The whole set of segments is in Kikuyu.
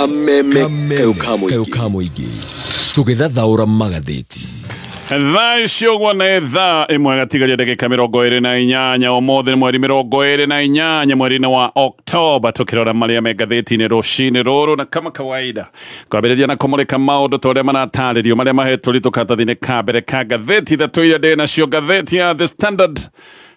Kameme kayo ka mũingĩ tũgĩthathaũra magathĩti. Thaa icio ũguo nĩ thaa ĩmwe gatigaria ndagĩka 28 ũmũthĩ mweri 28 mweri-inĩ wa Oktoba, tũkĩrora marĩa me ngathĩti-inĩ rũcinĩ rũrũ, na kama kawaida kwambĩrĩria na kũmũrĩka maũndũ ta ũrĩa maratarĩrio marĩa mahetwo ritũ karatathi-inĩ ka mbere ka ngathĩti ithatũ iria ndĩ nacio. Ngathĩti ya The Standard,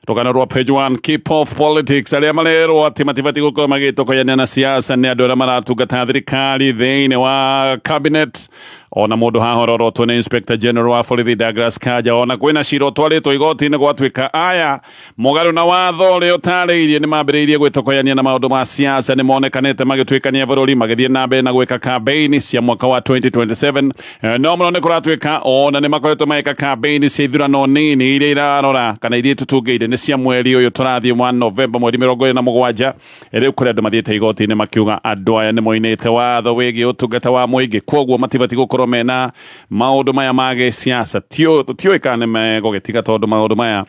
rũgano rwa page 1, keep off politics, arĩa marerwo atĩ matibatiĩ gũkorwo magĩtokoyania na siasa nĩ andũ arĩa maratungata thirikari thĩinĩ wa cabinet. Ona mũndũ haha ũrorotwo nĩ Inspector General wa borithi Douglas Kanja, ona kwĩna cira ũtwarĩtwo igoti-inĩ gwatuĩka aya mũgarũ na watho ũrĩa ũtarĩirie nĩ mambĩrĩirie gwĩtokoyania na maũndũ ma siasa, nĩ monekanĩte magĩtuĩkania bũrũri magĩthiĩ na mbere na gwĩka campaign cia mwaka wa 2027. No mũno nĩ kũratuĩka ona nĩ makoretwo magĩka campaign cia ithurano nini iria irarora kana iria tũtungĩire nĩ cia mweri ũyũ tũrathiĩ wa Novemba mweri 27. Rĩu kũrĩ andũ mathiĩte igoti-inĩ makiuga andũ aya nĩ moinĩte watho wĩgiĩ ũtungata wa mũingĩ, kwoguo matibatiĩ gũkorwo mena maũndũ maya ma gĩsiasa. Tiũĩ kana nĩ megũgĩtiga tondũ maũndũ maya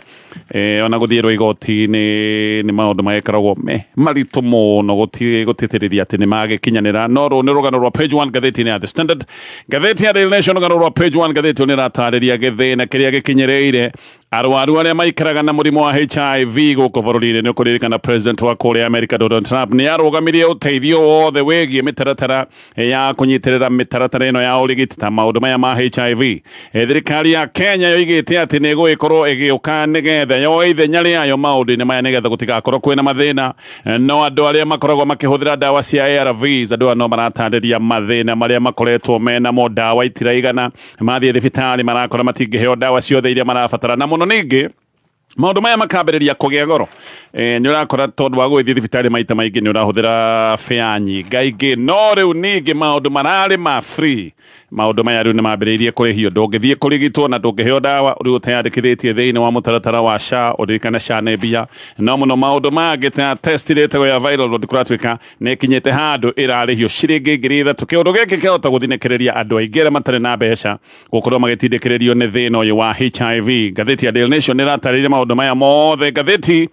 ona gũthiĩrwo igoti-inĩ nĩ maũndũ magĩkoragwo me maritũ mũno gũtĩtĩrithia atĩ nĩ magĩkinyanĩra. No rũũ nĩ rũgano rwa page 1 ngathĩti-inĩ ya The Standard. Ngathĩti ya Daily Nation, rũgano rwa page 1 ngathĩti ĩyo nĩ ĩratarĩria gĩthĩna kĩrĩa gĩkinyĩrĩire arwaru arĩa maikaraga na mũrimũ wa HIV gũkũ bũrũri-inĩ. Nĩ ũkũririkana president wa kũrĩa America Donald Trump nĩ arũgamirie ũteithio wothe wĩgiĩ mĩtaratara ya kũnyitĩrĩra mĩtaratara ĩno ya ũrigiti ta maũndũ maya ma HIV. Thirikari ya Kenya yoigĩte atĩ nĩ ĩgũgĩkorwo ĩgĩũka nĩgetha yoe ithenya rĩayo maũndũ-inĩ maya nĩgetha gũtigakorwo kwĩna mathĩna. No andũ arĩa makoragwo makĩhũthĩra ndawa cia ARVs, andũ aya no maratarĩria mathĩna marĩa makoretwo menamo, ndawa itiraigana, mathiĩ thibitarĩ marakora matingĩheo ndawa ciothe iria marabatara, na mũno ningĩ maũndũ maya makambĩrĩria kũgĩa goro. Nĩ ũrakora tondũ wa gũgĩthiĩ thibitarĩ maita maingĩ nĩ ũrahũthĩra bĩa nyingaingĩ, no rĩu ningĩ maũndũ mararĩ ma free, maũndũ maya rĩu nĩ mambĩrĩirie kũrĩhio. Ndũngĩthiĩ kũrigitwo na ndũngĩheo ndawa rĩu ũteyandĩkithĩtie thĩinĩ wa mũtaratara wa SHA, ũririkane SHA nĩ mbia. No mũno maũndũ mangĩ ta test ĩrĩa ĩtagwo ya viral load kũratuĩka nĩ ĩkinyĩte handũ ĩrarĩhio ciringi 3,000. Kĩũndũ gĩkĩ kĩahota gũthinĩkĩrĩria andũ aingĩ arĩa matarĩ na mbeca gũkorwo magĩtindĩkĩrĩrio nĩ thĩna ũyũ wa HIV. Ngathĩti ya Daily Nation nĩ ĩratarĩria maũndũ maya mothe. Ngathĩti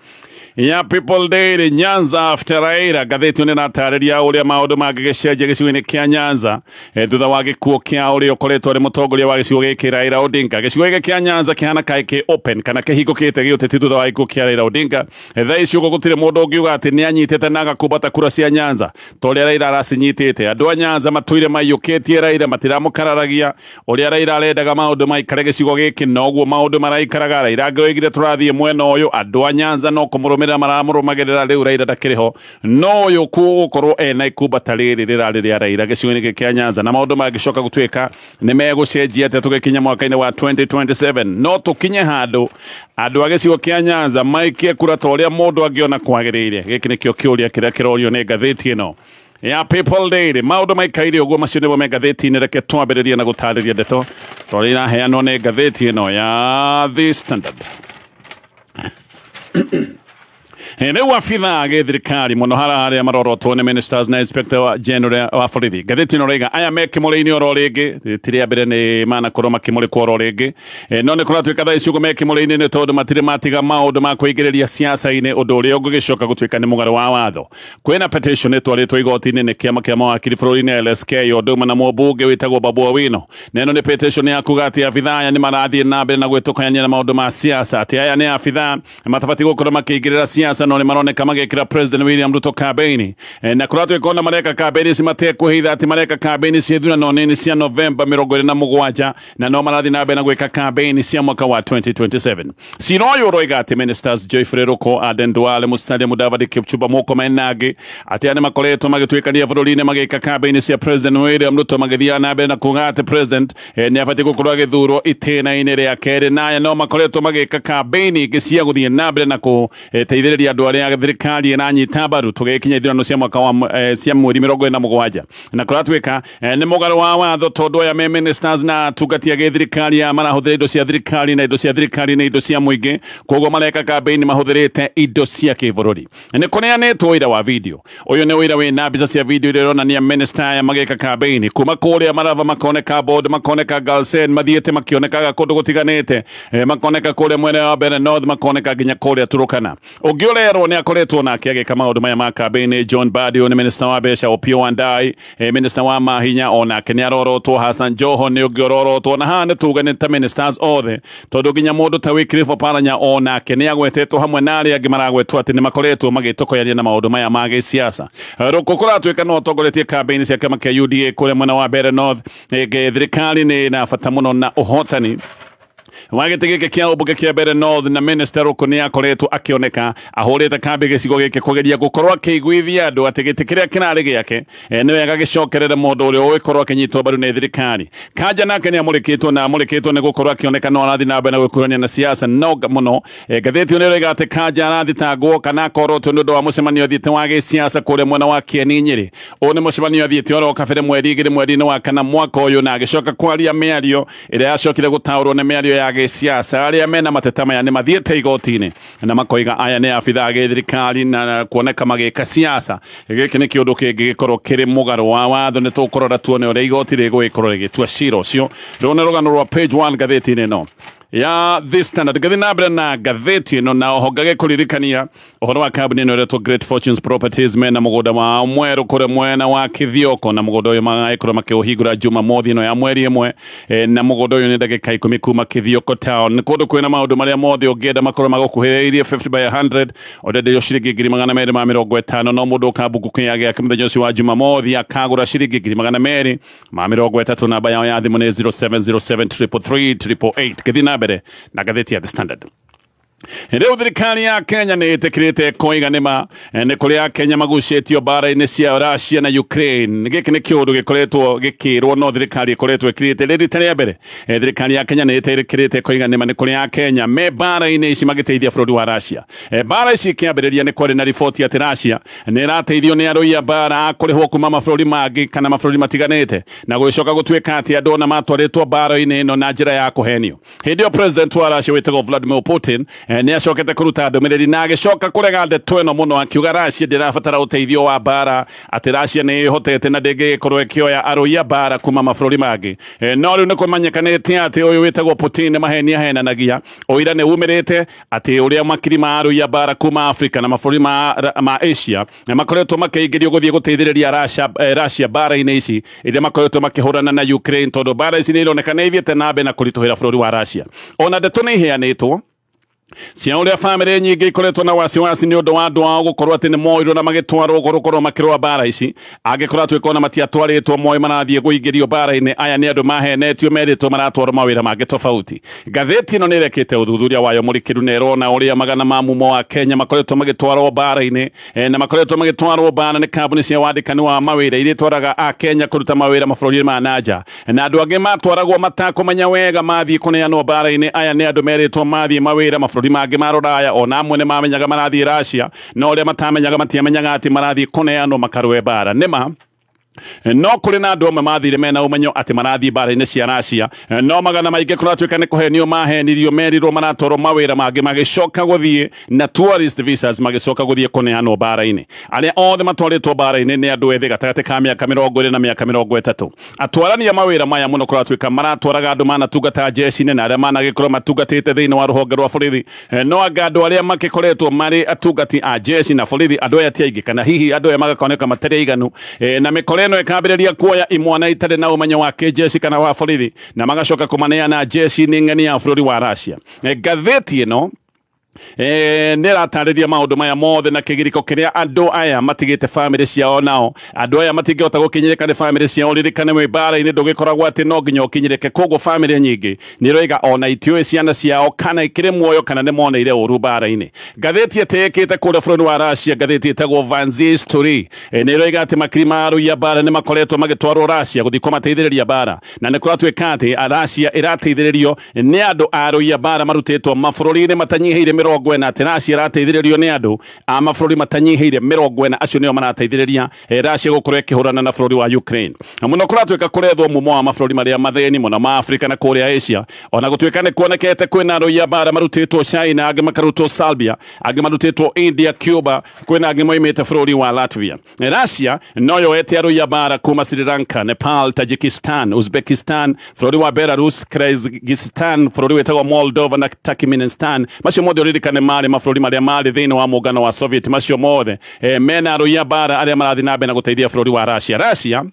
ya People Daily, Nyanza after Raila, ngathĩti ĩno ĩratarĩria ũrĩa maũndũ mangĩgĩcenjia gĩcigo-inĩ kĩa Nyanza thutha wa gĩkuũ kĩa ũrĩa ũkoretwo arĩ mũtongoria wa gĩcigo gĩkĩ Raila Odinga. Gĩcigo gĩkĩ kĩa Nyanza kĩhana kaĩ kĩ open kana kĩhingũkĩte gĩũteti thutha wa gĩkuũ kĩa Raila Odinga. Thaa ici ũguo gũtirĩ mũndũ ũngiuga atĩ nĩ anyitĩte na agakumbata kura cia Nyanza ta ũrĩa Raila aracinyitĩte. Andũ a Nyanza matũire maiyũkĩtie Raila, matiramũkararagia ũrĩa Raila arendaga maũndũ maikare gĩcigo gĩkĩ, noguo maũndũ maraikaraga. Raila angĩoigire tũrathiĩ mwena ũyũ, andũ a Nyanza no kũmũrũmĩrĩra maramũrũmagĩrĩra. Rĩu Raila ndakĩrĩ ho, no ũyũ gũkorwo ena ikumbata rĩrĩ rĩrarĩ rĩa Raila gĩcigo-inĩ gĩkĩ kĩa Nyanza, na maũndũ mangĩcoka gũtuĩka nĩ megũcenjia atĩa tũgĩkinya mwaka-inĩ wa 2027. No tũkinye handũ andũ a gĩcigo kĩa Nyanza maikie kura ta ũrĩa mũndũ angĩona kwagĩrĩire. Gĩkĩ nĩkĩo kĩũria kĩrĩa kĩrorio nĩ ngathĩti ĩno ya People Daily. Maũndũ maikaire ũguo, macio nĩmo me ngathĩti-inĩ. Reke twambĩrĩrie na gũtarĩria ndeto ta ũrĩa iraheanwo nĩ ngathĩti ĩno ya The Standard. Rĩu abithaa gĩthirikari mũno hara arĩa marorotwo nĩ ministers na inspector general wa borithi. Ngathĩti ĩno raiga aya me kĩmũrĩ-inĩ oro rĩngĩ, ti rĩa mbere nĩ manakorwo makĩmũrĩkwo oro rĩngĩ. No nĩ kũratuĩka thaa ici ũguo me kĩmũrĩ-inĩ nĩ tondũ matirĩ matiga maũndũ ma kwĩingĩrĩria siasa-inĩ, ũndũ ũrĩa ũngĩgĩcoka gũtuĩka nĩ mũgarũ wa watho. Kwĩna petition ĩtwarĩtwo igoti-inĩ nĩ kĩama kĩa mawakiri bũrũri-inĩ LSK ũndũ ũmwe na mũmbunge wĩtagwo Babu Owino. Na ĩno nĩ petition ya kuga atĩ abithaa aya nĩ marathiĩ na mbere na gwĩtũkania na maũndũ ma siasa, atĩ aya nĩ abithaa matabatiĩ gũkorwo makĩingĩrĩra siasa, no nĩ maroneka magĩkĩra President William Ruto campaign. Na kũratuĩka ona mareka campaign ici matekwĩhitha atĩ mareka campaign cia ithurano nini cia Novemba 27, na no marathiĩ na mbere na gwĩka campaign cia mwaka wa 2027. Cira ũyũ ũroiga atĩ ministers Geoffrey Ruku, Aden Duale, Musalia Mudavadi, Kipchumba Murkomen na angĩ atĩ aya nĩ makoretwo magĩtuĩkania bũrũri-inĩ magĩka campaign cia President William Ruto, magĩthiaga na mbere na kuga atĩ president nĩ abatiĩ gũkorwo agĩthurwo itĩna-inĩ rĩa kerĩ, na aya no makoretwo magĩka campaign ingĩ cia gũthiĩ na mbere na gũteithĩrĩria andũ arĩa thirikari ĩranyita mbaru tũgĩkinya ithurano cia mwaka wa cia mweri 27. Na kũratuĩka nĩ mũgarũ wa watho tondũ aya me ministers na atungati a gĩthirikari aya marahũthĩra indo cia thirikari, na indo cia thirikari nĩ indo cia mũingĩ, koguo mareka campaign mahũthĩrĩte indo cia kĩbũrũri. Nĩ kũneanĩtwo ũira wa video. Ũyũ nĩ ũira wĩna mbica cia video iria ironania minister aya magĩka campaign kuma kũrĩa Marava, makoneka Board, makoneka Garsen, mathiĩte makĩonekaga kũndũ gũtiganĩte, makoneka kũrĩa mwena wa Mbere North, makoneka nginya kũrĩa Turukana. Ũngĩ Ũrerwo nĩ akoretwo nake agĩka maũndũ maya ma kambĩini. John Mbadi nĩ minister wa mbeca, Opiyo Wandayi minister wa mahinya onake nĩ arorotwo, Hassan Joho nĩ ũngĩ ũrorotwo, na haha nĩ tuge nĩ ta ministers othe, tondũ nginya mũndũ ta Wycliffe Oparanya onake nĩ agwetetwo hamwe na arĩa angĩ maragwetwo atĩ nĩ makoretwo magĩtokoyania na maũndũ maya ma gĩsiasa. Rũkũ kũratuĩka no atongoretie kambĩini cia kĩama kĩa UDA kũrĩa mwena wa Mbeere North. Thirikari nĩ na bata mũno na ũhotani wa gĩtĩ gĩkĩ kĩa ũmbunge kĩa Mbeere North, na minister Rũkũ nĩ akoretwo akĩoneka ahũrĩte kambĩ gĩcigo gĩkĩ kũgeria gũkorwo akĩiguithia andũ atĩ gĩtĩ kĩrĩa kĩrarĩ gĩake nĩ wega gĩcokerere mũndũ ũrĩa ũgũkorwo akĩnyitwo mbaru nĩ thirikari. Kanja nake nĩ amũrĩkĩtwo na amũrĩkĩtwo nĩ gũkorwo akĩoneka no arathiĩ na mbere na gwĩkuruhania na siasa no mũno. Ngathĩti ĩyo nĩ ĩroiga atĩ Kanja arathitangwo kana akorotwo nĩ ũndũ wa mũcemanio athiĩte wa gĩsiasa kũrĩa mwena wa Kieni Nyĩrĩ. Ũyũ nĩ mũcemanio athiĩte oro kabere mweri 2 mweri-inĩ wa 4 mwaka ũyũ, na agĩcoka kwaria mĩario ĩrĩa yacokire gũtaũrwo nĩ mĩario ya gĩsiasa. Arĩa mena mateta maya nĩ mathiĩte igoti-inĩ na makoiga aya nĩ abithaa a gĩthirikari na kuoneka magĩka siasa. Gĩkĩ nĩ kĩũndũ kĩngĩgĩkorwo kĩrĩ mũgarũ wa watho. Nĩ tũkũrora tuone ũrĩa igoti rĩgũgĩkorwo rĩgĩtua cira ũcio. Rũu nĩ rũgano rwa page 1 ngathĩti-inĩ ĩno ya The Standard. Ngathi na mbere na ngathĩti ĩno na oho ngagĩkũririkania ũhoro wa kambuni ĩno ĩretwo Great Fortunes Properties. Mena mũgũnda wao mwerũ kũrĩa mwena wa Kithioko, na mũgũnda ũyũ magagĩkorwo makĩũhingũra Jumamothi ĩno ya mweri 1, na mũgũnda ũyũ nĩ ndagĩka 10 kuma Kithioko town. Nĩ kũndũ kwĩna maũndũ marĩa mothe ũngĩenda makorwo magũkuhĩrĩirie 50 by 100 ũrenderio ciringi 250,000, no mũndũ ũkambuku kĩa gĩake mũthenya ũcio wa Jumamothi akagũra ciringi 230,000. Namba yao ya thimũ nĩ 0707 333 888. Ngĩthiĩ na mbere na ngathĩti ya The Standard. Rĩu thirikari ya Kenya nĩ ĩtĩkĩrĩte koiga nĩma nĩ kũrĩ Akenya magucĩtio mbara-inĩ cia Russia na Ukraine. Gĩkĩ nĩ kĩũndũ gĩkoretwo gĩkĩrwo no thirikari ĩkoretwo ĩkirĩte rĩrĩ rita rĩa mbere. Thirikari ya Kenya nĩ ĩtĩkĩrĩte koiga nĩma nĩ kũrĩ Akenya me mbara-inĩ ici magĩteithia bũrũri wa Russia. Mbara ici ikĩambĩrĩria nĩ kwarĩ na riboti atĩ Russia nĩ ĩrateithio nĩ arũi a mbara a kũrĩhwo kuma mabũrũri mangĩ kana mabũrũri matiganĩte, na gũgĩcoka gũtuĩka atĩ andũ ona matwarĩtwo mbara-inĩ ĩno na njĩra ya kũhenio. Hĩndĩ ĩyo president wa Russia wĩtagwo Vladimir Putin nĩ acokete kũruta ndũmĩrĩri na agĩcoka kũrega ndeto ĩno mũno, akiuga Russia ndĩrabatara ũteithio wa mbara, atĩ Russia nĩ ĩhotete na ndĩngĩgĩkorwo ĩkĩoya arũi a mbara kuma mabũrũri mangĩ. No rĩu nĩ kũmenyekanĩte atĩ ũyũ wĩtagwo Putin nĩ maheni ahenanagia. Ũira nĩ umĩrĩte atĩ ũrĩa makiri ma arũi a mbara kuma Africa na mabũrũri ma Asia makoretwo makĩingĩrio gũthiĩ gũteithĩrĩria Russia mbara-inĩ ici iria makoretwo makĩhũrana na Ukraine, tondũ mbara ici nĩ ironeka nĩ ithiĩte na mbere na kũritũhĩra bũrũri wa Russia. Ona ndeto nĩ iheanĩtwo cia ũrĩa bamĩrĩ nyingĩ ikoretwo na wasiwasi nĩ ũndũ wa andũ ao gũkorwo atĩ nĩ moirwo na magĩtwarwo gũkorwo makĩrũa mbara ici. Angĩkorwo atuĩka ona matiatwarĩtwo moĩ marathiĩ kũingĩrio mbara-inĩ, aya nĩ andũ mahenetio merĩtwo maratwarwo mawĩra mangĩ tofauti. Ngathĩti ĩno nĩ ĩrekĩte ũthuthuria wayo mũrikĩru na ĩrona ũrĩa magana ma mumo wa Kenya makoretwo magĩtwarwo mbara-inĩ, na makoretwo magĩtwarwo mbara nĩ kambuni cia wandĩkani wa mawĩra iria itwaraga a Kenya kũruta mawĩra mabũrũri ma nanja, na andũ angĩ matwaragwo matakũmenya wega mathiĩ kũneanwo mbara-inĩ. Aya nĩ andũ merĩtwo mathiĩ mawĩra mabũrũri mangĩ ma rũraya, ona amwe nĩ mamenyaga marathiĩ Russia, no ũrĩa matamenyaga matiamenyaga atĩ marathiĩ kũneanwo makarũe mbara. Nĩma no kũrĩ na andũ amwe mathire mena ũmenyo atĩ marathiĩ mbara-inĩ cia Russia, no magana maingĩ kũratuĩka nĩ kũhenio mahenirio merirwo maratwarwo mawĩra mangĩ, magĩcoka gũthiĩ na tourist visas, magĩcoka gũthiĩ kũneanwo mbara-inĩ. Arĩa othe matwarĩtwo mbara-inĩ nĩ andũ ethĩ gatagatĩ ka mĩaka 20 na mĩaka 30. Atwarani a mawĩra maya mũno kũratuĩka maratwaraga andũ manatungata jeshi-inĩ na arĩa managĩkorwo matungatĩte thĩinĩ wa rũhonge rwa borithi, no anga andũ arĩa makĩkoretwo marĩ atungati a jeshi na borithi andũ aya ti aingĩ, kana hihi andũ aya magakoneka matarĩ aiganu, na mĩkora ĩno ĩkambĩrĩria kuoya imwana itarĩ na ũmenyo wa kĩjeshi kana wa borithi, na magacoka kũmaneana jeshi-inĩ ng'eni ya bũrũri wa Russia. Ngathĩti ĩno nĩ ĩratarĩria maũndũ maya mothe na kĩgirĩko kĩrĩa andũ aya matigĩte bamĩrĩ ciao nao. Andũ aya matingĩhota gũkinyĩrĩka nĩ bamĩrĩ ciao. Ririkane wĩ mbara-inĩ ndũgĩkoragwo atĩ no nginya ũkinyĩrĩke, koguo bamĩrĩ nyingĩ nĩ iroiga ona itiũĩ ciana ciao kana ikĩrĩ muoyo kana nĩ moneire ũru mbara-inĩ. Ngathĩti ĩtĩĩkĩte kũrĩa bũrũri wa Russia, ngathĩti ĩtagwo Vanzie Story, nĩ ĩroiga atĩ makiri ma arũi a mbara nĩ makoretwo magĩtwarwo Russia gũthiĩ kũmateithĩrĩria mbara, na nĩ kũratuĩka atĩ Russia ĩrateithĩrĩrio nĩ andũ a arũi a mbara marutĩtwo mabũrũri-inĩ matanyihĩire 40, atĩ Russia ĩrateithĩrĩrio nĩ andũ a mabũrũri matanyihĩire 40, acio nĩo marateithĩrĩria Russia gũkorwo ĩkĩhũrana na bũrũri wa Ukraine. Na mũno kũratuĩka kũrethwo mumo wa mabũrũri marĩa mathĩni mũno ma Afrika na kũrĩa Asia, ona gũtuĩka nĩ kuonekete kwĩna arũi a mbara marutĩtwo China, angĩ makarutwo Serbia, angĩ marutĩtwo India, Cuba, kwĩna angĩ moimĩte bũrũri wa Latvia. Russia no yoete arũi a mbara kuma Sri Lanka, Nepal, Tajikistan, Uzbekistan, bũrũri wa Belarus, Kyrgyzstan, bũrũri wĩtagwo Moldova na Turkmenistan. Macio mothe Tũririkane marĩ mabũrũri marĩa marĩ thĩinĩ wa mũngano wa Soviet macio mothe mena arũi a mbara arĩa marathiĩ na mbere na gũteithia bũrũri wa Russia. Russia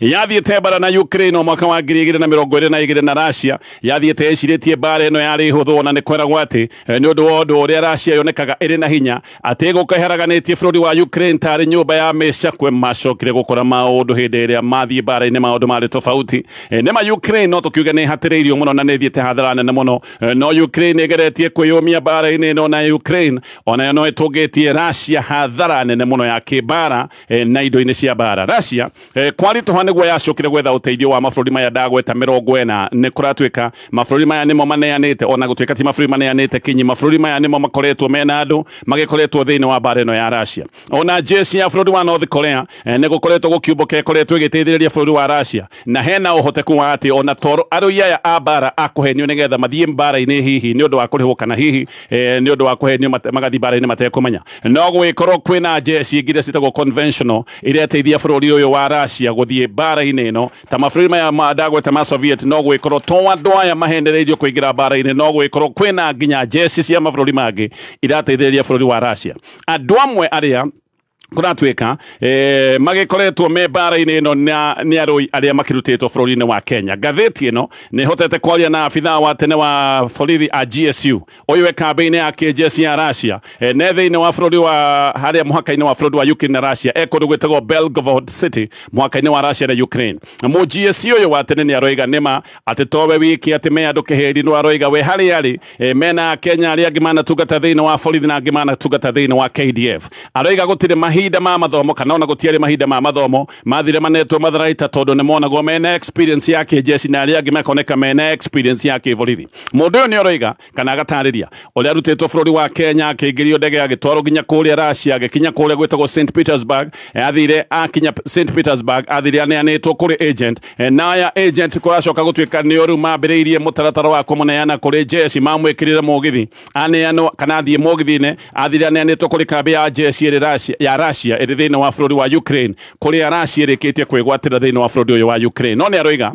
yathiĩte mbara na Ukraine o mwaka wa 2022 na Russia yathiĩte ĩcirĩtie mbara ĩno yarĩ hũthũ, ona nĩ kweragwo atĩ nĩ ũndũ wa ũndũ ũrĩa Russia yonekaga ĩrĩ na hinya atĩ ĩgũka ĩharaganĩtie bũrũri wa Ukraine tarĩ nyũmba ya mĩcakwe. Macokire gũkora maũndũ hĩndĩ ĩrĩa mathiĩ mbara-inĩ maũndũ marĩ tofauti. Nĩma Ukraine no tũkiuge nĩ ĩhatĩrĩirio mũno na nĩ ĩthiĩte hathara nene mũno, no Ukraine ĩgeretie kwĩyũmia mbara-inĩ ĩno, na Ukraine onayo no ĩtũngĩtie Russia hathara nene mũno ya kĩmbara na indo-inĩ cia mbara. Russia kwaritũha nĩguo yacokire gwetha ũteithio wa mabũrũri maya ndagweta 40. Nĩ kũratuĩka mabũrũri maya nĩmo maneanĩte, ona gũtuĩka ti mabũrũri maneanĩte kinyi, mabũrũri maya nĩmo makoretwo mena andũ magĩkoretwo thĩinĩ wa mbara ĩno ya Russia. Ona jeshi ya bũrũri wa North Korea nĩ gũkoretwo gũkiumbũka ĩkoretwo ĩgĩteithĩrĩria bũrũri wa Russia, na hena ũhoteku wa atĩ ona toro arũi aya a mbara akũhenio nĩgetha mathiĩ mbara-inĩ hihi nĩ ũndũ wa kũrĩhwo kana hihi nĩ ũndũ wa kũhenio magathiĩ mbara-inĩ matekũmenya. No gwĩkorwo kwĩna jeshi ingĩ iria ciĩtagwo conventional iria iteithia bũrũri ũyũ wa Russia gũthiĩ mbara-inĩ ĩno ta mabũrũri maya ndagweta ma Soviet. No gwĩkorwo to andũ aya mahenereirio kũingĩra mbara-inĩ, no gwĩkorwo kwĩna nginya jeshi cia mabũrũri mangĩ irateithĩrĩria bũrũri wa Russia. Andũ amwe arĩa kũratuĩka magĩkoretwo me mbara-inĩ ĩno nĩ arũi arĩa makĩrutĩtwo bũrũri-inĩ wa Kenya. Ngathĩti ĩno nĩ hotete kwaria na abithaa wa tene wa borithi a GSU ũyũ e kambĩ-inĩ ya kĩjeshi ya Russia ne thĩinĩ wa bũrũri wa harĩa mũhaka-inĩ wa bũrũri wa Ukraine na Russia, e kũndũ gwĩtagwo Belgorod City mũhaka-inĩ wa Russia na Ukraine. Mũ GSU ũyũ wa tene nĩ aroiga nĩma atĩ towe wiki atĩ me andũ kĩhĩri, no aroiga we harĩa arĩ mena Kenya arĩa angĩ manatungata thĩinĩ wa borithi na angĩ manatungata thĩinĩ wa KDF. Aroiga gũtirĩ mahinda ma mathomo kana ona gũtiarĩ mahinda ma mathomo, mathire manetwo matharaita tondũ nĩ monagwo mena experience ya kĩjeshi na arĩa angĩ makoneka mena experience ya kĩborithi. Mũndũ ũyũ nĩ aroiga kana agatarĩria ũrĩa arutĩtwo bũrũri wa Kenya akĩingĩrio ndege agĩtwarwo nginya kũrĩa Russia, agĩkinya kũrĩa gwĩtagwo St Petersburg. Athire akinya St Petersburg athire aneanĩtwo kũrĩ agent, na aya agent kũracoka gũtuĩka nĩo rĩu mambĩrĩirie mũtaratara wa kũmũneana kũrĩ jeshi, mamwĩkĩrĩre mũgithi aneanwo kana athiĩ mũgithi-inĩ, athire aneanĩtwo kũrĩ kambĩ ya jeshi ĩrĩ Russia ya Russia ĩrĩ thĩinĩ wa bũrũri wa Ukraine, kũrĩa Russia ĩrĩkĩtie kwĩgwatĩra thĩinĩ wa bũrũri ũyũ wa Ukraine. No nĩ aroiga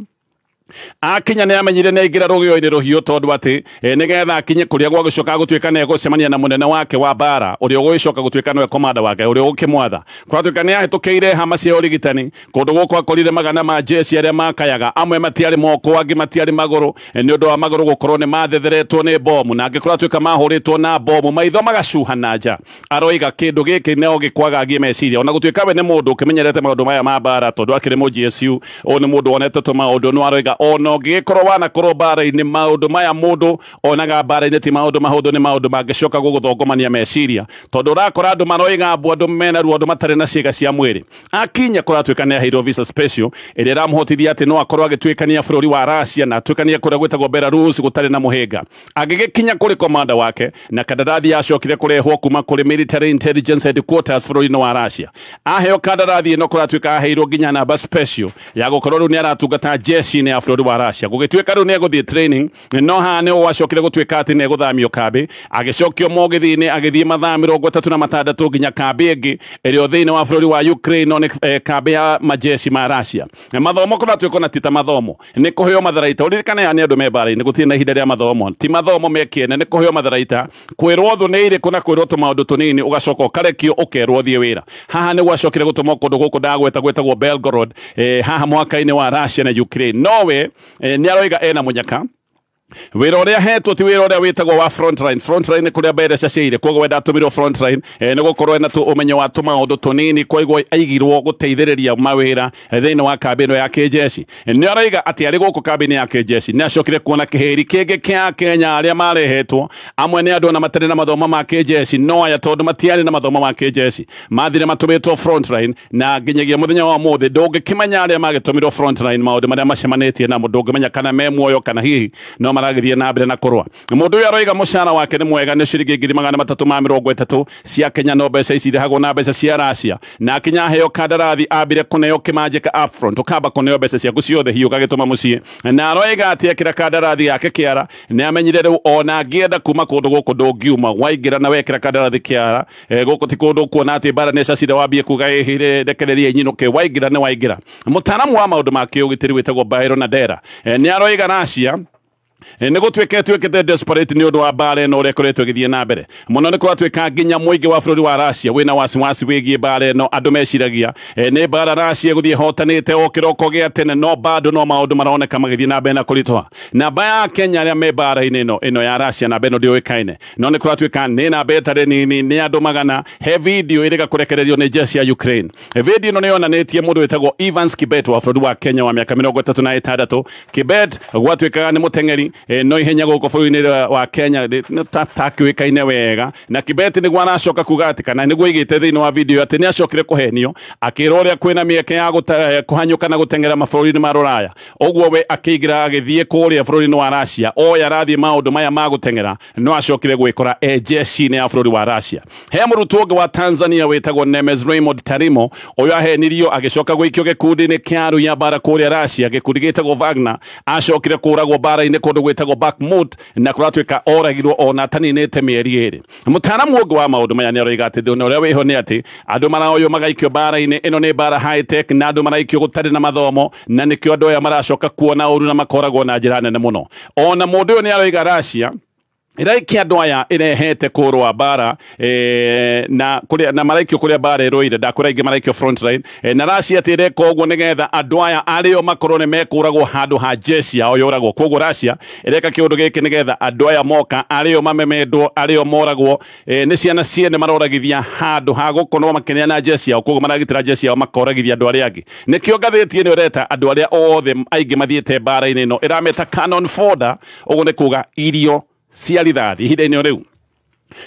akinya nĩ amenyire nĩ aingĩra rũgĩo-inĩ rũhiũ tondũ atĩ nĩgetha akinye kũrĩa gwagũcoka gũtuĩka nĩ egũcemania na mũnene wake wa mbara ũrĩa ũgũgĩcoka gũtuĩka nĩwe komanda wake ũrĩa ũgũkĩmwatha. Kũratuĩka nĩ ahĩtũkĩire hama cia ũrigitani kũndũ gũkũ akorire magana ma jeshi arĩa makayaga, amwe matiarĩ moko angĩ matiarĩ magũrũ nĩ ũndũ wa magũrũ gũkorwo nĩ mathetheretwo nĩ bomu, na angĩ kũratuĩka mahũrĩtwo na bomu maitho magacuha na nja. Aroiga kĩndũ gĩkĩ no gĩkwagagie meciria, ona gũtuĩka we nĩ mũndũ ũkĩmenyerete maũndũ maya ma mbara tondũ akĩrĩ mũ GSU, ũyũ nĩ mũndũ wonete tũmaũndũ, no aroiga ona ũngĩgĩkorwo wanakorwo mbara-inĩ maũndũ maya mũndũ onaga mbara-inĩ ti maũndũ mahũthũ, nĩ maũndũ mangĩcoka gũgũthongomania meciria tondũ ũrakora andũ maroiga mbu, andũ mena ruo, andũ matarĩ na ciĩga cia mwĩrĩ. Akinya kũratuĩka nĩ aheirwo visa special ĩrĩa ĩramũhotithia atĩ no akorwo agĩtuĩkania bũrũri wa Russia na atuĩkania kũrĩa gwĩtagwo Belarus gũtarĩ na mũhĩnga. Agĩgĩkinya kũrĩ komanda wake na kandarathi yacokire kũrehwo kuma kũrĩ Military Intelligence Headquarters bũrũri-inĩ wa Russia. Aheo kandarathi ĩno kũratuĩka aheirwo nginya namba special ya gũkorwo rĩu nĩ aratungata jeshi-inĩ ya bũrũri wa Russia. Gũgĩtuĩka rĩu nĩ egũthiĩ training, no haha nĩ gwacokire gũtuĩka atĩ nĩ egũthamio kambĩ, agĩcokio mũgithi-inĩ agĩthiĩ mathaa 36 nginya kambĩ ĩngĩ ĩrĩa thĩinĩ wa bũrũri wa Ukraine, no nĩ kambĩ ya majeshi ma Russia. Mathomo kũratuĩka ona ti ta mathomo, nĩ kũheo matharaita. Ũririkane aya nĩ andũ me mbara-inĩ, gũtirĩ na ihinda rĩa mathomo, ti mathomo me kĩene, nĩ kũheo matharaita, kwĩrwo thũ nĩ irĩkũ na kwĩrwo tũmaũndũ tũnini, ũgacoka ũkarekio ũkerwo ũthiĩ wĩra. Haha nĩ gwacokire gũtũmwo kũndũ gũkũ ndagweta gwĩtagwo Belgorod, haha mũhaka-inĩ wa Russia na Ukraine. Nowe nĩ aroiga ena mũnyaka wĩra ũrĩa ahetwo ti wĩra ũrĩa wĩtagwo wa frontline. Frontline nĩ kũrĩa mbere ciaciaire, koguo we ndatũmirwo frontline nĩ gũkorwo ena ũmenyo wa tũmaũndũ tũnini, koguo aigirwo gũteithĩrĩria mawĩra thĩinĩ wa kambĩ ĩno ya kĩjeshi. Nĩ aroiga atĩ arĩ gũkũ kambĩ-inĩ ya kĩjeshi nĩ acokire kuona kĩhĩri kĩngĩ kĩa Kenya arĩa marehetwo, amwe nĩ andũ ona matarĩ na mathomo ma kĩjeshi, no aya tondũ matiarĩ na mathomo ma kĩjeshi mathire matũmĩtwo frontline, na nginyagia mũthenya wa ũmũthĩ ndũngĩkĩmenya arĩa magĩtũmirwo frontline maũndũ marĩa macemanĩtie namo, ndũngĩmenya kana me muoyo kana hihi no maragithie na mbere na kũrũa. Mũndũ ũyũ aroiga mũcara wake nĩ mwega, nĩ ciringi 330 cia Kenya, no mbeca ici irĩhagwo na mbeca cia Russia, na akinya aheo kandarathi ambire kũneo kĩmanjĩka upfront, ũkamba kũneo mbeca ciaku ciothe hiũ ũgagĩtũma mũciĩ. Na aroiga atĩ ekĩra kandarathi yake kĩara nĩ amenyire rĩu ona angĩenda kuma kũndũ gũkũ ndũngiuma, waingĩra na wekĩra kandarathi kĩara gũkũ ti kũndũ kuona atĩ mbara nĩ cacire wambie kuga ĩhĩ rekereria inyinũke, waingĩra nĩ waingĩra. Mũtaaramu wa maũndũ ma kĩũgitĩri wĩtagwo Byron Adera nĩ aroiga Russia Nĩ gũtuĩka ĩtuĩkĩte desperate nĩ ũndũ wa mbara ĩno ũrĩa ĩkoretwo ĩgĩthiĩ na mbere mũno. Nĩ kũratuĩka nginya mũingĩ wa bũrũri wa Russia wĩna wasiwasi wĩgiĩ mbara ĩno. Andũ meciragia nĩ mbara Russia ĩgũthiĩ ĩhotanĩte o kĩroko gĩa tene, no bado no maũndũ maroneka magĩthiĩ na mbere na kũritũha. Namba ya Kenya arĩa me mbara-inĩ ĩno ya Russia, namba ĩno ndĩũĩkaine, no nĩ kũratuĩka nĩ namba ĩtarĩ nini, nĩ andũ magana. He video ĩrĩga kũrekererio nĩ jeshi ya Ukraine. Video ĩno nĩ yonanĩtie mũndũ wĩtagwo Evans Kibet wa bũrũri wa Kenya wa mĩaka 36. Kibet gwatuĩkaga nĩ mũteng'eri no ihenya gũkũ bũrũri-inĩ wa Kenya takĩũĩkaine wega, na Kibet nĩguo aracoka kuga atĩ kana nĩguo aigĩte thĩinĩ wa video atĩ nĩ acokire kũhenio akĩrwo ũrĩa kwĩna mĩeke ya kũhanyũka na gũteng'era mabũrũri-inĩ ma rũraya. Ũguo we akĩingĩra agĩthiĩ kũrĩa bũrũri-inĩ wa Russia oya arathiĩ maũndũ maya ma gũteng'era, no acokire gwĩkora e jeshi-inĩ ya bũrũri wa Russia. He mũrutwo ũngĩ wa Tanzania wĩtagwo Nemes Raymond Tarimo, ũyũ ahenirio agĩcoka gũikio gĩkundi-inĩ kĩa arũi a mbara kũrĩa Russia, gĩkundi gĩtagwo Wagner. Acokire kũragwo mbara-inĩ kũndũ gwĩtagwo Bakhmut na kũratuĩka oragirwo ona ataninĩte mĩeri 2. Mũtaaramu ũngĩ wa maũndũ maya nĩ aroiga atĩ thĩna ũrĩa wĩho nĩ atĩ andũ maraoywo magaikio mbara-inĩ ĩno nĩ mbara high tech, na andũ maraikio gũtarĩ na mathomo, na nĩkĩo andũ aya maracoka kuona ũru na makoragwo na njĩra nene mũno. Ona mũndũ ũyũ nĩ aroiga Russia ĩraikia andũ aya ĩrehete kũrũa mbara na kũrĩa na maraikio kũrĩa mbara ĩrũire, ndakwĩra aingĩ maraikio front line, na Russia atĩ ĩreka ũguo nĩgetha andũ aya arĩo makorwo nĩ mekũragwo handũ ha jeshi yao yũragwo. Koguo Russia ĩreka kĩũndũ gĩkĩ nĩgetha andũ aya moka arĩo mamemendwo, arĩo moragwo, nĩ ciana ciene maroragithia handũ ha gũkorwo makĩneana jeshi yao. Koguo maragitĩra jeshi yao makoragithia andũ arĩa angĩ. Nĩkĩo ngathĩti ĩno ĩreta andũ arĩa othe aingĩ mathiĩte mbara-inĩ ĩno ĩrameta cannon fodder, ũguo nĩ kuga irio cia rithathi. Ihinda-inĩ o rĩu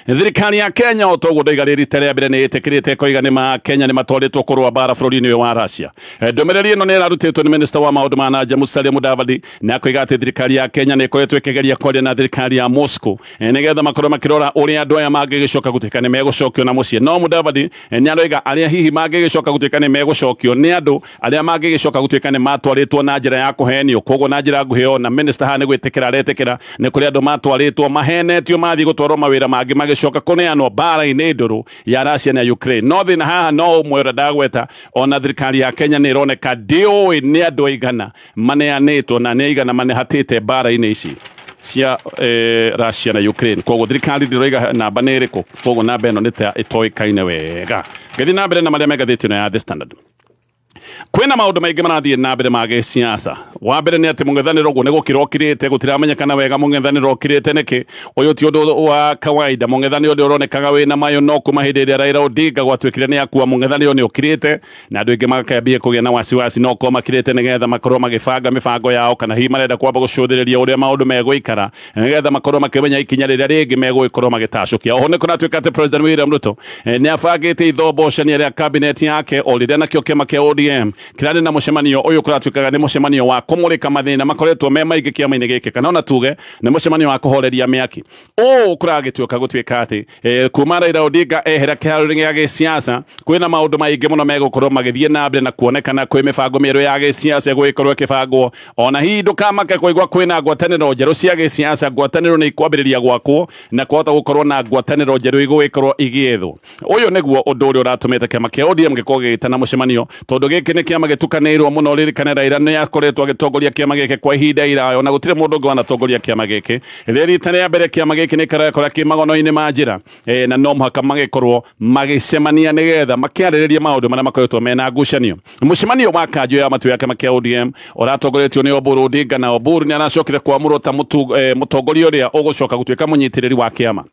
thirikari ya Kenya o toguo ndaiga rita rĩa mbere nĩ ĩtĩkĩrĩte ĩkoiga nĩ ma Kenya nĩ matwarĩtwo kũrũa mbara bũrũri-inĩ ũyũ wa Russia. Ndũmĩrĩri ĩno nĩ ĩrarutĩtwo nĩ minister wa maũndũ ma na nja Musalia Mudavadi, na akoiga atĩ thirikari ya Kenya nĩ ĩkoretwo ĩkĩgeria kwaria na thirikari ya Moscow nĩgetha makorwo makĩrora ũrĩa andũ aya mangĩgĩcoka gũtuĩka nĩ megũcokio na mũciĩ. No Mudavadi nĩ aroiga arĩa hihi mangĩgĩcoka gũtuĩka nĩ megũcokio nĩ andũ arĩa mangĩgĩcoka gũtuĩka nĩ matwarĩtwo na njĩra ya kũhenio. Koguo na njĩra nguhĩ ona minister haha nĩ gwĩtĩkĩra aretĩkĩra nĩ kũrĩ andũ matwarĩtwo mahenetio mathiĩ gũtwarwo mawĩra mangĩ magĩcoka kũneanwo mbara-inĩ ndũrũ ya Russia na Ukraine. No thĩna haha no ũmwe ũrĩa ndagweta, ona thirikari ya Kenya nĩ ĩroneka ndĩũĩ nĩ andũ aigana maneanĩtwo na nĩ aigana manehatĩte mbara-inĩ ici cia Russia na Ukraine. Koguo thirikari ndĩroiga namba nĩ ĩrĩkũ, koguo namba ĩno nĩ ta ĩtoĩkaine wega. Ngĩthiĩ na mbere na marĩa me ngathĩti ĩno ya The Standard. Kwĩna maũndũ maingĩ marathiĩ na mbere ma gĩsiasa. Wa mbere nĩ atĩ mũng'ethanĩro ũguo nĩ gũkira ũkirĩte, gũtiramenyekana wega mũng'ethanĩro ũkirĩte nĩkĩ. Ũyũ ti ũndũ wa kawaida, mũng'ethanĩro ũrĩa ũronekaga wĩna mayo, no kuma hĩndĩ ĩrĩa Raila Odinga gwatuĩkire nĩ akua, mũng'ethanĩro nĩ ũkirĩte na andũ aingĩ makambia kũgĩa na wasiwasi, no korwo makirĩte nĩgetha makorwo magĩbanga mĩbango yao, kana hihi marenda kwamba gũcũthĩrĩria ũrĩa maũndũ megũikara nĩgetha makorwo makĩmenya ikinya rĩrĩa rĩngĩ megũgĩkorwo magĩtacũkia. Oho nĩ kũratuĩka atĩ President William Ruto nĩ abangĩte ithombocania rĩa cabinet yake o rĩrĩa nakĩo kĩama kĩa ODM kĩrarĩ na mũcemanio ũyũ kũratuĩkaga nĩ mũcemanio wa kũmũrĩka mathĩna makoretwo me maingĩ kĩama-inĩ gĩkĩ, kana ona tuge nĩ mũcemanio wa kũhoreria mĩaki. Ũũ kũragĩtuĩka gũtuĩka atĩ kuma Raila Odinga ehera kĩharo-inĩ gĩa gĩsiasa, kwĩna maũndũ maingĩ mũno megũkorwo magĩthiĩ na mbere na kuonekana kwĩ mĩbango mĩerũ ya gĩsiasa ĩgũgĩkorwo ĩkĩbangwo. Ona hihi ndũkamake kũigua kwĩna ngwatanĩro njerũ cia gĩsiasa, ngwatanĩro nĩ ikwambĩrĩria gwakwo na kwahota gũkorwo na ngwatanĩro njerũ igũgĩkorwo igĩethwo. Ũyũ nĩguo ũndũ ũrĩa ũratũmĩte kĩama kĩa ODM gĩkorwo gĩgĩtana mũcemanio, tondũ gĩkĩ nĩ kĩama gĩtukanĩirwo mũno. Ririkane Raila nĩ akoretwo agĩtongoria kĩama gĩkĩ kwa ihinda iraya, ona gũtirĩ mũndũ ũngĩ wanatongoria kĩama gĩkĩ. Rĩrĩa rita rĩa mbere kĩama gĩkĩ nĩ kĩrekora kĩ magono-inĩ ma njĩra, na no mũhaka magĩkorwo magĩcemania nĩgetha makĩarĩrĩria maũndũ marĩa makoretwo mena ngucanio. Mũcemanio wa kanjũ ya matũ ya kĩama kĩa ODM ũratongoretio nĩ Oburu Odinga, na Oburu nĩ aracokire kwamũrwo ta mũtongoria ũrĩa ũgũcoka gũtuĩka mũnyitĩrĩri wa kĩama.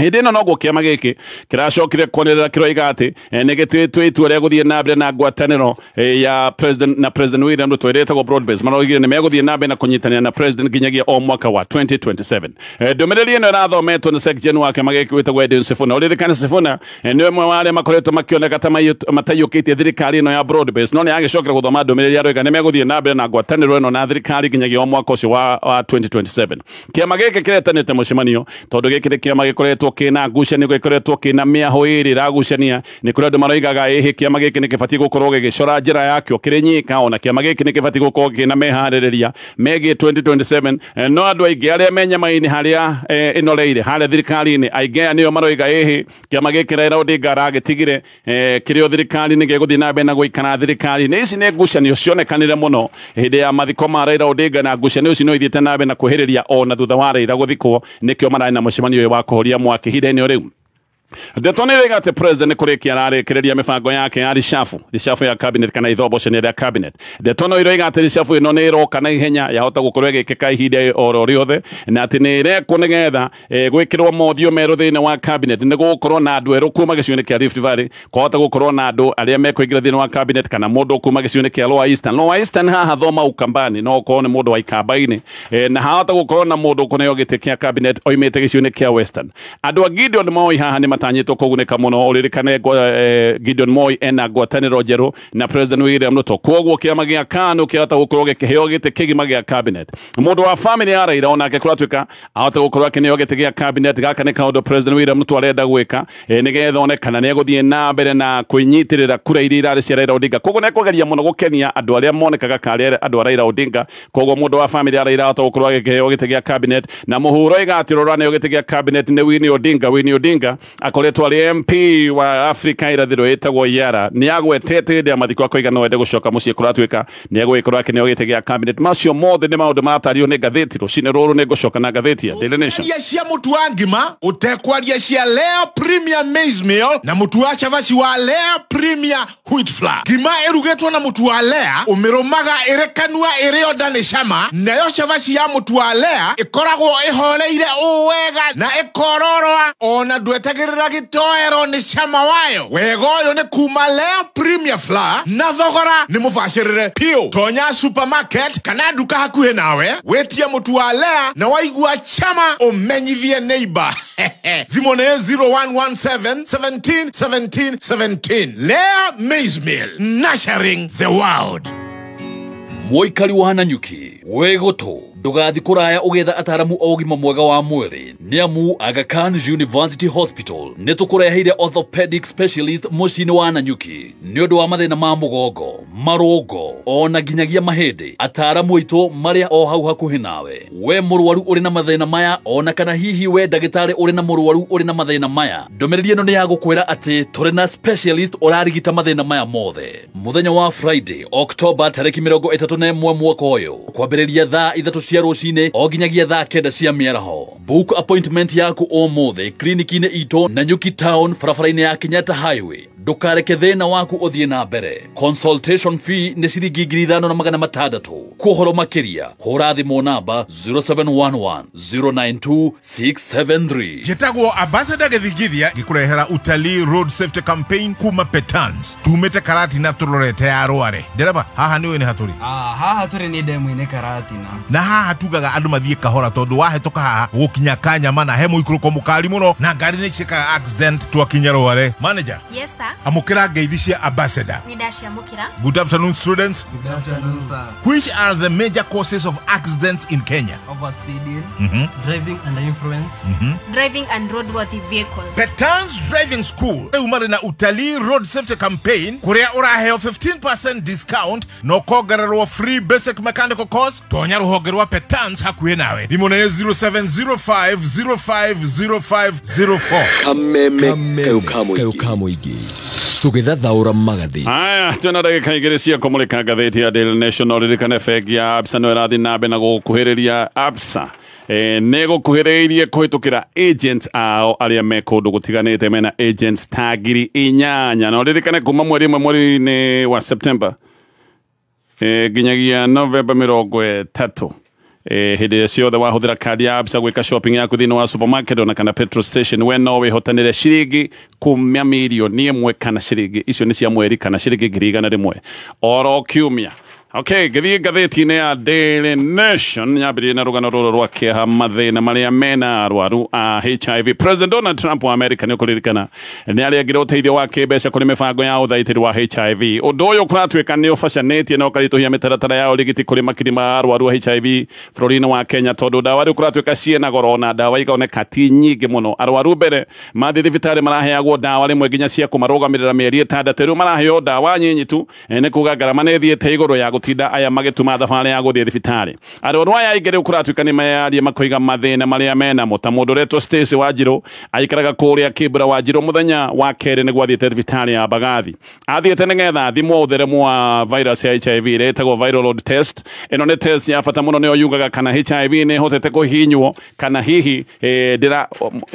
Hĩndĩ ĩno noguo kĩama gĩkĩ kĩracokire kwanĩrĩra kĩroiga atĩ nĩ gĩtuĩtwo itua rĩa gũthiĩ na mbere na ngwatanĩro ya President na President William Ruto ĩrĩa ĩtagwo broad base. Maroigire nĩ megũthiĩ na mbere na kũnyitanĩra na President nginyagia o mwaka wa 2027. Ndũmĩrĩri ĩno ĩrathometwo nĩ Secretary wa kĩama gĩkĩ wĩtagwo Edwin Sifuna. Ũririkane Sifuna nĩ ũmwe wa arĩa makoretwo makĩoneka ta mataiyũkĩtie thirikari ĩno ya broad base, no nĩ agĩcokera gũthoma ndũmĩrĩri aroiga nĩ megũthiĩ na mbere na ngwatanĩro ĩno na thirikari nginyagia o mwaka ũcio wa 2027. Kĩama gĩkĩ kĩretanĩte mũcemanio tondũ gĩkĩ nĩ kĩama gĩkoretwo gĩkoretwo kĩna ngucanio, gĩkoretwo kĩna mĩahũ ĩrĩ ĩragucania. Nĩ kũrĩ andũ maroigaga ĩhĩ kĩama gĩkĩ nĩ kĩbatiĩ gũkorwo gĩgĩcora njĩra yakĩo kĩrĩ nyika, ona kĩama gĩkĩ nĩ kĩbatiĩ gũkorwo kĩna meharĩrĩria megiĩ 2027. No andũ aingĩ arĩa me nyama-inĩ harĩa ĩnoreire harĩa thirikari-inĩ, aingĩ aya nĩo maroiga ĩhĩ kĩama gĩkĩ Raila Odinga aragĩtigire kĩrĩ o thirikari-inĩ gĩgũthiĩ na mbere na gũikara thirikari-inĩ. Ici nĩ ngucanio cionekanire mũno hĩndĩ ya mathiko ma Raila Odinga, na ngucanio ici no ithiĩte na mbere na kwĩhĩrĩria ona thutha wa Raila gũthikwo. Nĩkĩo mararĩ na mũcemanio ũyũ wa kũhoria mwaki ihinda-inĩ o rĩu. Ndeto nĩ ĩroiga atĩ president nĩ kũrĩkia ararĩkĩrĩria mĩbango yake ya reshuffle ya cabinet kana ithombocania rĩa cabinet. Ndeto no iroiga atĩ reshuffle ĩno nĩ ĩroka na ihenya, yahota gũkorwo ĩgĩkĩka ihinda oro rĩothe, na atĩ nĩ ĩrekwo nĩgetha gwĩkĩrwo mothiũ merũ thĩinĩ wa cabinet. Nĩ gũgũkorwo na andũ erũ kuma gĩcigo-inĩ kĩa Rift Valley, kwahota gũkorwo na andũ arĩa mekũingĩra thĩinĩ wa cabinet, kana mũndũ kuma gĩcigo-inĩ kĩa Lower Eastern. Lower Eastern haha thoma Ukambani, no ũkorwo nĩ mũndũ wa Ikamba-inĩ, na hahota gũkorwo na mũndũ ũkũneo gĩtĩ kĩa cabinet oimĩte gĩcigo-inĩ kĩa Western. Andũ a Gideon Moi haha nĩ matanyĩtwo kũgunĩka mũno. Ũririkane Gideon Moi ena ngwatanĩro njerũ na President William Ruto, kwoguo kĩama gĩa KANU kĩahota gũkorwo gĩkĩheo gĩtĩ kĩgima gĩa cabinet. Mũndũ wa family ya Raila onake kũratuĩka ahota gũkorwo akĩneo gĩtĩ gĩa cabinet. Gaka nĩ kaũndũ President William Ruto arenda gwĩka nĩgetha one kana nĩ egũthiĩ na mbere na kwĩnyitĩrĩra kura iria irarĩ cia Raila Odinga. Kwoguo nĩ ekũgeria mũno gũkenia andũ arĩa monekaga karĩ andũ a Raila Odinga. Kwoguo mũndũ wa family ya Raila ahota gũkorwo agĩkĩheo gĩtĩ gĩa cabinet. Na mũhuro igatĩ ũrĩa ũraneo gĩtĩ gĩa cabinet nĩ Winnie Odinga. Winnie Odinga akoretwo arĩ MP wa Afrika irathĩro ĩtagwo Yara, nĩ agwetete hĩndĩ ya mathiko akoiga no ende gũcoka mũciĩ, kũratuĩka nĩ egũgĩkorwo akĩneo gĩtĩ gĩa cabinet. Macio mothe nĩ maũndũ maratario nĩ ngathĩti rũcinĩ rũrũ. Nĩ ngũcoka na ngathĩti ya Daily Nation. Kwaria cia mũtu wa ngima ũtekwaria cia Lea Premier Maize Meal na mũtu wa cabaci wa Lea Premier Wheat Flour. Ngima ĩrugĩtwo na mũtu wa Lea ũmĩrũmaga ĩrĩ kanua ĩrĩ onda nĩ cama, nayo cabaci ya mũtu wa Lea ĩkoragwo ĩhoreire ũũ wega na ĩkororoa, ona ndwetagĩrĩra gĩtoero nĩ cama wayo. Wega ũyũ nĩ kuma Lea Premier Flour na thogora nĩ mũbacĩrĩre piũ. Tonya supermarket kana nduka hakuhĩ nawe wĩtie mũtu wa Lea, na waigua chama ũmenyithie neighbor. Thimũ nĩ 0117 17 17 17. Lea Maize Meal, nurturing the world. Mũikari wa Nanyuki wĩgũtũ ndũgathi kũraya ũgĩetha ataramu a ũgima mwega wa mwĩrĩ, nĩ amu Aga Khan University Hospital nĩ tũkũreheire orthopedic specialist mũciĩ-inĩ wa Nanyuki nĩ ũndũ wa mathĩna ma mũgongo, marũngo ona nginyagia mahĩndĩ. Ataramu aitũ marĩa o hau hakuhĩ nawe. We mũrwaru ũrĩ na mathĩna maya, ona kana hihi we ndagĩtarĩ ũrĩ na mũrwaru ũrĩ na mathĩna maya, ndũmĩrĩri ĩno nĩ ya gũkwĩra atĩ tũrĩ na specialist ũrarigita mathĩna maya mothe. Mũthenya wa Friday October tarĩki 31 mwaka ũyũ kwambĩrĩria thaa 3 cia rũcinĩ o nginyagia thaa 9 cia mĩaraho. Book appointment yaku ũmũthĩ kliniki-inĩ itũ Nanyuki Town, barabara-inĩ ya Kenyatta Highway. Ndũkareke thĩna waku ũthiĩ na mbere. Consultation fee nĩ ciringi 5600. Kwa ũhoro makĩria hũra thimũ namba 0711 092 673. Njĩtagwo Ambassador Gĩthingithia ngĩkũrehera utalii road safety campaign kuma Petans. Tumĩte Karatina tũrorete ya Rware. Ndereba haha nĩũĩ nĩ hatũrĩ? Haha tũrĩ nĩ ndemu-inĩ Karatina. Na haha tugaga andũ mathiĩ kahora tondũ wahĩtũka haha gũkinya Kanyama na he mũikũrũko mũkali mũno na ngari nĩ ciĩkaga accident twakinya Rware. Manager. Yes sir. Amũkĩra ngeithi cia Ambassador. Nĩ ndaciamũkĩra. Good afternoon students. Good afternoon sir. Which are the major causes of accidents in Kenya? Overspeeding, driving under influence, driving unroadworthy vehicle. Petans Driving School rĩu marĩ na utalii road safety campaign kũrĩa ũraheo 15% discount na ũkongererwo free basic mechanical course. Tonya rũhonge rwa Petans hakuhĩ nawe. Thimũ nĩ 0705 050504. Kameme kayo ka mũingĩ tũgĩthathaũra magathĩti. Haya, twĩna ndagĩka igĩrĩ cia kũmũrĩka ngathĩti ya Daily National. Ririkane bengi ya Absa no ĩrathiĩ na mbere na gũkuhĩrĩria Absa nĩ gũkuhĩrĩirie kũhĩtũkĩra agents ao arĩa me kũndũ gũtiganĩte, mena agents ta 8,000. Na ũririkane kuma mweri ũmwe mweri-inĩ wa September nginyagia November 30, hĩndĩ ĩrĩa ciothe wahũthĩra kandi ya Absa gwĩka shopping yaku thĩinĩ wa supermarket ona kana petrol station, we no wĩhotanĩre ciringi kumia 1,000,000 kana ciringi icio nĩ cia mweri kana ciringi 100,000 oro kiumia. Okay, ngĩthiĩ ngathĩti-inĩ ya Daily Nation nyambĩrĩrie na rũgano rũrũ rwa kĩeha mathĩna marĩa mena arwaru a HIV. President Donald Trump wa America nĩ ũkũririkana nĩ arengire ũteithio wa kĩmbeca kũrĩ mĩbango ya ũthaitĩri wa HIV. Ũndũ ũyũ kũratuĩka nĩ ũbacanĩtie na ũkaritũhia mĩtaratara ya ũrigiti kũrĩ makiri ma arwaru a HIV bũrũri-inĩ wa Kenya, tondũ ndawa rĩu kũratuĩka ciĩna goro na ndawa ikoneka ti nyingĩ mũno. Arwaru mbere mathiĩ thibitarĩ maraheagwo ndawa rĩmwe nginya cia kũmarũgamĩrĩra mĩeri 6, rĩu maraheo ndawa nyinyi tu, nĩ kuga ngarama nĩ ĩthiĩte igũrũ ya gũtinda aya magĩtuma thabarĩ ya gũthiĩ thibitarĩ. Arwaru aya aingĩ rĩu kũratuĩka nĩ meyaria makoiga mathĩna marĩa menamo, ta mũndũ ũretwo Stacy Wanjirũ aikaraga kũrĩa Kibra. Wanjirũ mũthenya wa kerĩ nĩguo athiĩte thibitarĩ ya Mbagathi, athiĩte nĩgetha athimwo ũtheremu wa virus ya HIV ĩrĩa ĩtagwo viral load test. Ĩno nĩ test ya bata mũno, nĩyo yugaga kana HIV nĩ ĩhotete kũhihinywo kana hihi ndĩra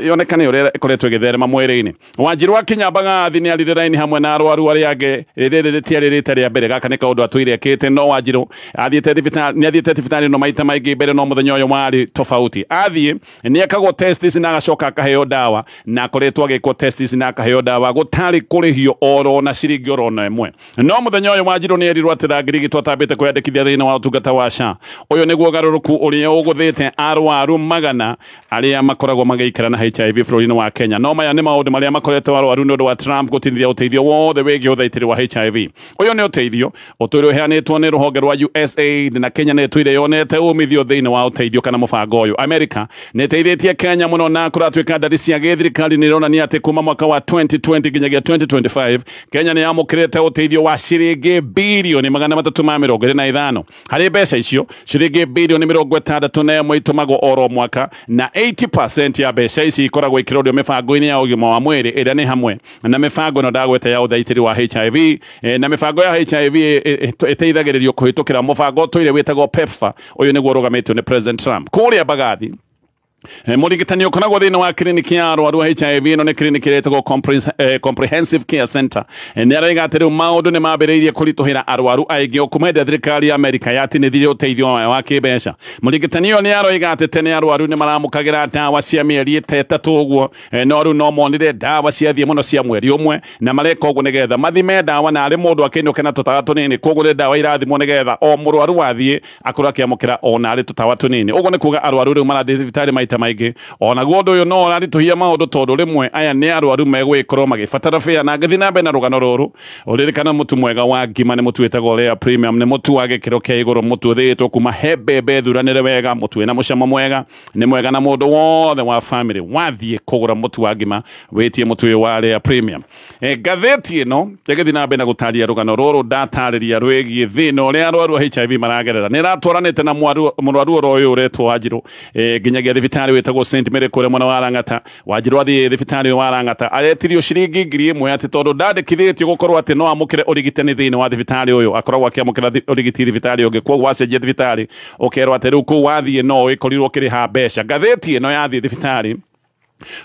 yonekane ũrĩa ĩkoretwo ĩgĩtherema mwĩrĩ-inĩ. Wanjirũ akinya Mbagathi nĩ arire raini hamwe na arwaru arĩa angĩ, rĩrĩ rĩtiarĩ rĩta rĩa mbere, gaka nĩ kaũndũ atũire ekĩte. No Wanjirũ athiĩte thibitarĩ, nĩ athiĩte thibitarĩ no maita maingĩ mbere, no mũthenya ũyũ warĩ tofauti. Athiĩ nĩ ekagwo test ici na agacoka akaheo ndawa, na akoretwo agĩkwo test ici na akaheo ndawa gũtarĩ kũrĩhio oro na ciringi oro na ĩmwe. No mũthenya ũyũ Wanjirũ nĩ erirwo atĩ ndangĩrigitwo atambĩte kwĩyandĩkithia thĩinĩ wa ũtungata wa SHA. Ũyũ nĩguo ũgarũrũku ũrĩa ũgũthĩte arwaru magana arĩa makoragwo magĩikara na HIV bũrũri-inĩ wa Kenya. No maya nĩ maũndũ marĩa makoretwo arwaru nĩ ũndũ wa Trump gũtinithia ũteithio wothe wĩgiĩ ũthaitĩri wa HIV. Ũyũ nĩ ũteithio ũtũire ũheanĩtwo nĩ rũhonge rwa USAID, na Kenya nĩ ĩtũire yonete umithio thĩinĩ wa ũteithio kana mũbango ũyũ. America nĩ ĩteithĩtie Kenya mũno, na kũratuĩka ndari cia gĩthirikari nĩ ironania atĩ kuma mwaka wa 2020 nginyagia 2025 Kenya nĩ yamũkĩrĩte ũteithio wa ciringi birioni 325. Harĩ mbeca icio ciringi birioni 61 itũmagwo oro mwaka, na 80% ya mbeca ici ikoragwo ikĩrorio mĩbango-inĩ ya ũgima wa mwĩrĩ ĩrĩa nĩ hamwe na mĩbango ĩno ndagweta ya ũthaitĩri wa HIV, na mĩbango ya HIV ĩteithagĩrĩrio kũhĩtũkĩra mũbango ũtũire wĩtagwo PEPFAR. Ũyũ nĩguo ũrũgamĩtio nĩ President Trump. Kũrĩa Mbagathi mũrigitani ũkoragwo thĩinĩ wa kiriniki ya arwaru a HIV, ĩno nĩ kiriniki ĩrĩa ĩtagwo Comprehensive Care Center, nĩ araiga atĩ rĩu maũndũ nĩ mambĩrĩirie kũritũhĩra arwaru aingĩ o kuma hĩndĩ ĩrĩa thirikari ya Amerika yatinithirie ũteithio wayo wa kĩmbeca. Mũrigitani ũyũ nĩ aroiga atĩ tene arwaru nĩ maramũkagĩra ndawa cia mĩeri 3 ũguo, no rĩu no monire ndawa ciathiĩ mũno cia mweri ũmwe, na mareka ũguo nĩgetha mathime ndawa na arĩ mũndũ akĩinũke na tũtawa tũnini. Koguo nĩ ndawa irathimwo nĩgetha o mũrwaru wathiĩ akorwo akĩamũkĩra ona arĩ tũtawa tũnini. Ũguo nĩ kuga arwaru rĩu marathiĩ thibitarĩ maita maingĩ. Onaguo ũndũ ũyũ no ũraritũhia maũndũ, tondũ rĩmwe aya nĩ arwaru megũgĩkorwo magĩbatara bĩa. Na ngĩthiĩ na mbere na rũgano rũrũ, ũririkana mũtu mwega wa ngima nĩ mũtu wĩtagwo Lea Premium, nĩ mũtu wa gĩkĩro kĩa igũrũ, mũtu ũthĩĩtwo kuma he mbembe thuranĩre wega, mũtu wĩna mũcamo mwega, nĩ mwega na mũndũ wothe wa family wathiĩ kũgũra mũtu wa ngima wĩtie mũtu ũyũ wa Lea Premium. Ngathĩti ĩno ĩgĩthiĩ na mbere na gũtaria rũgano rũrũ ndatarĩria rwĩgiĩ thĩna ũrĩa arwaru a HIV maragerera, nĩ ĩratwaranĩte na mũrwaru oro ũyũ ũretwo Wanjirũ nginyagia thibitarĩ wĩtagwo St Mary kũrĩa mwena wa Lang'ata. Wanjirũ athiĩ thibitarĩ ũyũ wa Lang'ata aretirio ciringi 1000 atĩ tondũ ndandĩkithĩtio gũkorwo atĩ no amũkĩre ũrigitani thĩinĩ wa thibitarĩ ũyũ, akoragwo akĩamũkĩra ũrigiti thibitarĩ ũngĩ. Koguo wacenjia thibitarĩ ũkerwo atĩ rĩu kũu wathiĩ no ĩkorirwo ũkĩrĩha mbeca. Ngathĩti ĩno yathiĩ thibitarĩ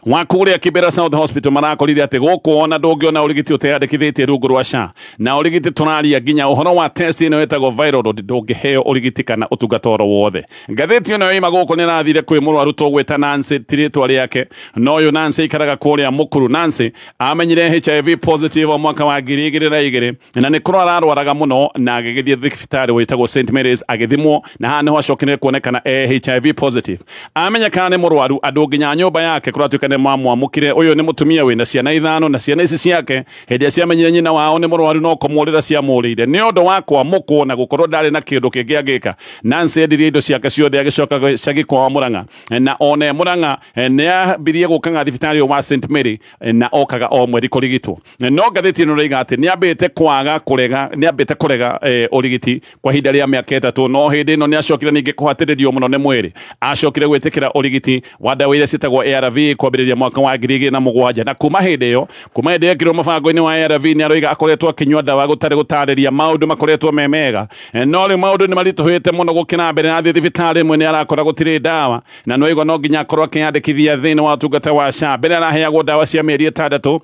wa kũrĩa Kibera South Hospital marakorire atĩ gũkũ ona ndũngĩona ũrigiti ũteyandĩkithĩtie rungu rwa SHA, na ũrigiti tũraria nginya ũhoro wa test ĩno ĩtagwo viral load, ndũngĩheo ũrigiti kana ũtungata oro wothe. Ngathĩti ĩno yoima gũkũ nĩ ĩrathire kwĩ mũrwaru tũgwĩta Nancy, ti rĩtwa rĩake, no ũyũ Nancy aikaraga kũrĩa Mũkuru. Nancy amenyire HIV positive o mwaka wa 2002, na nĩ kũrwara arwaraga mũno, na agĩgĩthiĩ thibitarĩ wĩtagwo St Mary's agĩthimwo, na haha nĩho acokire kuonekana e HIV positive. Amenyekana nĩ mũrwaru, andũ nginya nyũmba yake kũratuĩka nĩ mamwamũkire. Ũyũ nĩ mũtumia wĩna ciana 5, na ciana ici ciake hĩndĩ ĩrĩa ciamenyire nyina wao nĩ mũrwaru no kũmũrĩra ciamũrĩire nĩ ũndũ wa kwamũkwo na gũkorwo ndarĩ na kĩndũ kĩngĩ angĩka. Nancy endirie indo ciake ciothe agĩcoka gĩcagi kwao Mũrang'a, na one Mũrang'a nĩ ambirie gũkaga thibitarĩ ũyũ wa St Mary, na okaga o mweri kũrigitwo. No ngathĩti ĩno ĩroiga atĩ nĩ ambĩte kwaga kũrega, nĩ ambĩte kũrega ũrigiti kwa ihinda rĩa mĩaka 3, no hĩndĩ ĩno nĩ acokire ningĩ kũhatĩrĩrio mũno nĩ mwĩrĩ. Acokire gwĩtĩkĩra ũrigiti wa ndawa iria ciĩtagwo ARV kwambĩrĩria mwaka wa 2007, na kuma hĩndĩ ĩyo, kuma hĩndĩ ekĩrwo mũbango-inĩ wa ARV, nĩ aroiga akoretwo akĩnyua ndawa gũtarĩ gũtarĩria, maũndũ makoretwo me mega. No rĩu maũndũ nĩ maritũhĩte mũno gũkĩra mbere, na athiĩ thibitarĩ ĩmwe nĩ arakora gũtirĩ ndawa, na no igua no nginya akorwo akĩyandĩkithia thĩinĩ wa ũtungata wa SHA. Mbere araheagwo ndawa cia mĩeri 6,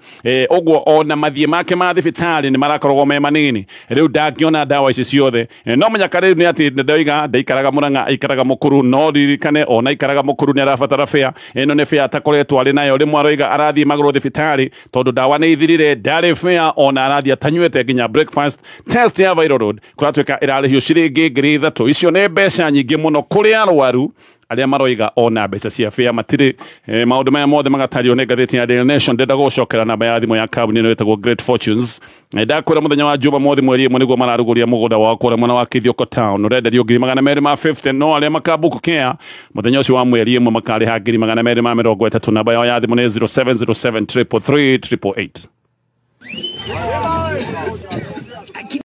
ũguo ona mathiĩ make ma thibitarĩ nĩ marakoragwo me manini. Rĩu ndangĩona ndawa ici ciothe. No mũnyaka rĩu nĩ atĩ ndoiga ndaikaraga Mũrang'a, aikaraga Mũkuru, no ririkane ona aikaraga Mũkuru nĩ arabatara bĩa. Ĩno nĩ bĩa atakoretwo akoretwo arĩ nayo. Rĩmwe aroiga arathiĩ magũrũ thibitarĩ tondũ ndawa nĩ ithirire, ndarĩ fare, ona arathiĩ atanyuĩte nginya breakfast. Test ya viral load kũratuĩka ĩrarĩhio ciringi 3,000. Icio nĩ mbeca nyingĩ mũno kũrĩ arwaru arĩa maroiga ona mbeca cia fare matirĩ. Maũndũ maya mothe magatario nĩ ngathĩti ya Daily Nation. Ndĩrenda gũcokera namba ya thimũ ya kambuni ĩno ĩtagwo Great Fortunes. Ndakwĩra mũthenya wa Juma mothi mweri 1 nĩguo mararugũria mũgũnda wao kũrĩa mwena wa Kithioko Town, ũrenderio 250,000, no arĩa makabook care mũthenya ũcio wa mweri 1 makarĩha 230,000. Namba yao ya thimũ nĩ 0707 333 888.